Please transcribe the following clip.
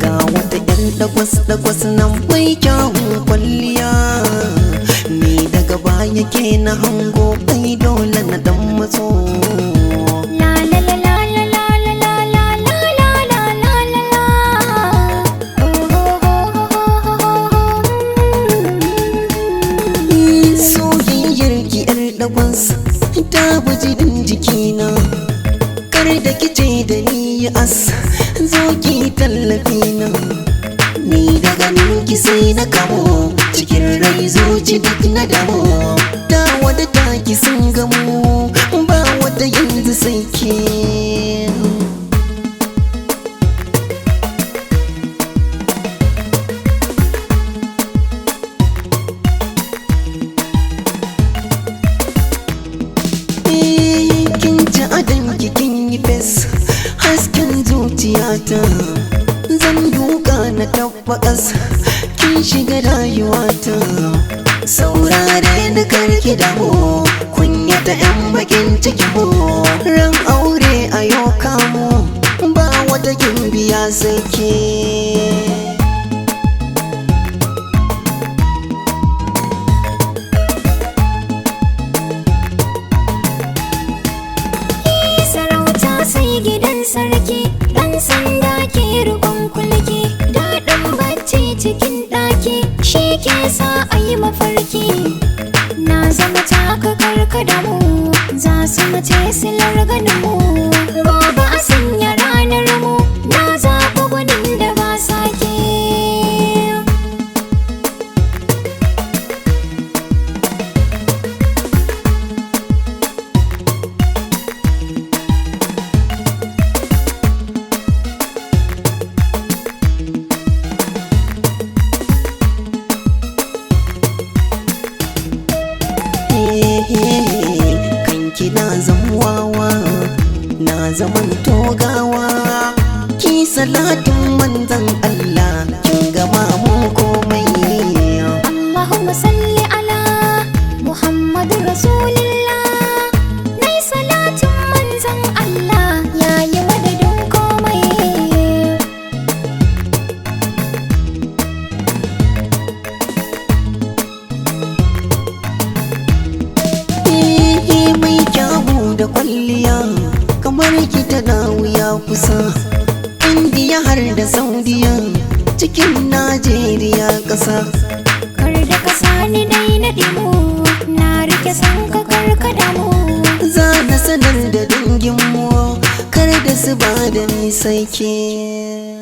Ga wata 'yar dagwas-dagwas nan mai kyawun kwalliya. Ni daga baya ke na hango, ai dole na dan matso. La la la la la la la la la la la la la la la. Oh oh oh oh oh oh. Soyayyar ki 'yar dagwas ta buji din jikina. Kar da kice da ni as, zo ki tallafi na. Ni da ganin ki sai na kamo, cikin rai zuci duk na damu. Ta wada taki sun gamu, ba wata yanzu sai ke. Kin ci adon ki kin yi fes, hasken zuciyata. Zan duka na tabbakas, kin shiga rayuwata. Saurare ni karki damu, kunyata yan bakin ciki mu. Ran aure a yau kamo, ba wata gimbiya sai ke. Sarauta sai gidan sarki, ɗan sanda ke rikon kulki, daɗin bacci cikin ɗaki, shi ke sa a yi mafarki. Na zama taka karka da mu, za su mace silar ganin mu. Gobe a sanya ranar mu, na zaɓi gwanin da ba sake. Kanki na zamuwawa, na zaman togawa. Ki salatin manzan Allah, kin gama mun komai. Allahumma salli ala Muhammadu Rasulillah. Nai salatin manzan Allah yayi madadin komai. Eh, mai kyawu da kwalliya, kamar ki tana wuya kusa. Indiya har da Saudiya, cikin Najeriya ƙasa. Kar da ka sani dai na ɗimu, na rike san ka kar ka damu. Za na sanar da danginmu, kar da su ba da ni sai ke.